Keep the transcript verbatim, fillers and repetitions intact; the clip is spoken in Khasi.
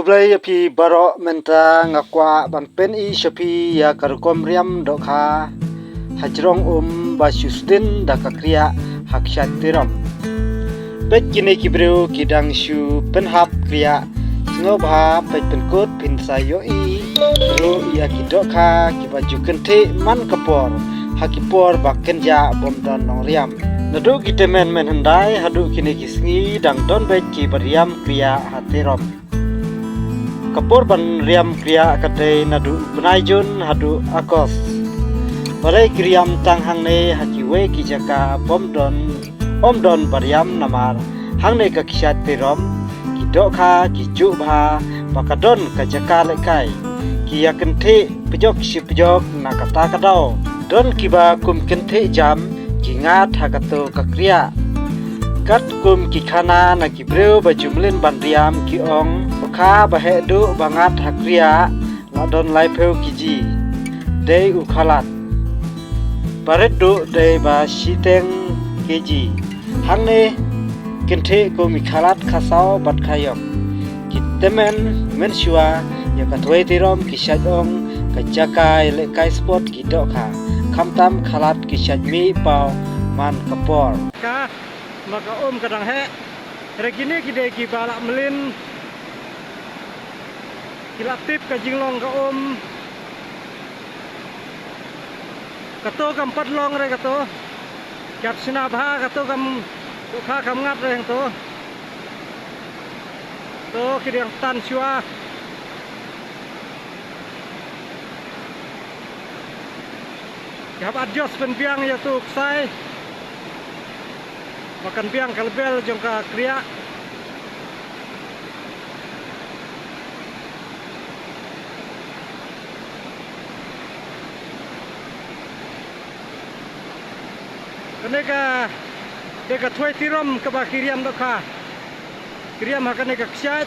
Khublei ïa phi baroh, mynta nga kwah ban pyni sha phi ïa ka rukom riam dohkha hajrong um ba shu sdien da ka kriah ha kshaid Tirom. Peit kine ki briew ki dang shu pynhap kriah. Sngewbha peit pynkut phin sa ïohi ruh ïa ki dohkha kiba ju kynthih man ka por ha ki por ba kynjah bym don nongriam. Naduh ki tymmen mynhyndai haduh kine ki sngi dang don beit kiba riam kriah ha Tirom. Ka por ban riam kriah ka dei naduh bnai Jun haduh August. Balei ki riam tang hangne ha kiwei ki jaka bym don, ym don ba riam namar hangne ka kshaid Tirom ki dohkha ki juh bha ba ka don ka jaka lehkai. Ki ïa kynthih pjok shi pjok na kata ka daw. Don kiba kum kynthih jam ki ngat ha kato ka kriah. Katkum ki khana na ki briew ba ju mlien ban riam ki ong, dohkha ba heh duh ba ngat ha kriah la don laiphew kg. Dei u khalat. Ba rit duh dei ba shiteng kg. Hangne kynthih kum i khalat khasaw bad khaïom. Ki tymmen mynshuwa ïa ka Thwei Tirom ki shait ong ka jaka ïalehkai sport ki dohkha. Khamtam khalat ki shait mih paw man ka por. Ka ma ka um ka dang heh. Re kine ki dei kiba la mlien. Ki la tip ka jinglong ka um. Kato kam pat long re kato. Kat sna bha kato kam dohkha kam ngat re hangto. To ki dang tan shuwa. Ki hap adjust pynbiang ïa tu ksai. Ba kan biang ka lebel jong ka kriah. Kane ka dei ka Thwei Tirom kaba ki riam dohkha. Ki riam ha kane ka kshaid.